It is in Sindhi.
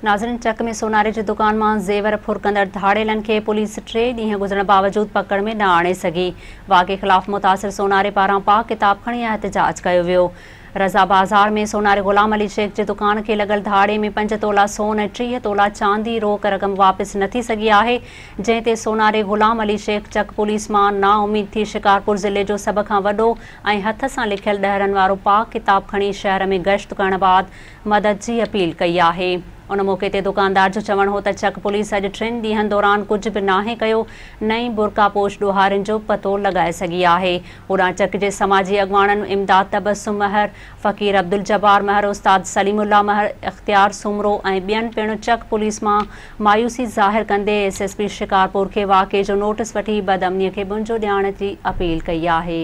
ناظرين چڪ ۾ سوناري جي دڪان مان زيور ڦر ڪندڙ ڌاڙيلن کي پوليس ٽي ڏينهن گذرڻ باوجود پڪڙ ۾ نه آڻي سگهي. واقعي خلاف متاثر سوناري پاران پاڪ ڪتاب کڻي احتجاج ڪيو ويو. رضا بازار ۾ سوناري غلام علي شيخ جي دڪان کي لڳل ڌاڙي ۾ پنج تولا سون ۽ 30 تولا چاندي روڪ رقم واپس نه ٿي سگهي آهي جنهن تي سوناري غلام علي شيخ چڪ پوليس مان نااميد ٿي شڪارپور ضلعي جو سڀ کان وڏو ۽ هٿ سان لکيل ڏهرن وارو پاڪ ڪتاب کڻي شهر ۾ گشت ڪرڻ بعد مدد جي اپيل ڪئي آهي. ان موقعي تي دڪاندار جو چوڻ هو ته چڪ پوليس اڄ ٽن ڏينهن دوران ڪجهه به ناهي ڪيو نه ئي برقع پوش ڏوهارين جو پتو لڳائي سگهي آهي. هوڏانهن چڪ جي سماجي اڳواڻن امداد تبسم مهر، فقير عبدالجبار مهر، استاد سليم الله مهر، اختيار سومرو ۽ ٻين پڻ چڪ پوليس مان مايوسي ظاهر ڪندي ايس ايس پي شڪارپور کي واقعي جو نوٽس وٺي بدامني کي ٻنجو ڏيارڻ جي اپيل ڪئي آهي.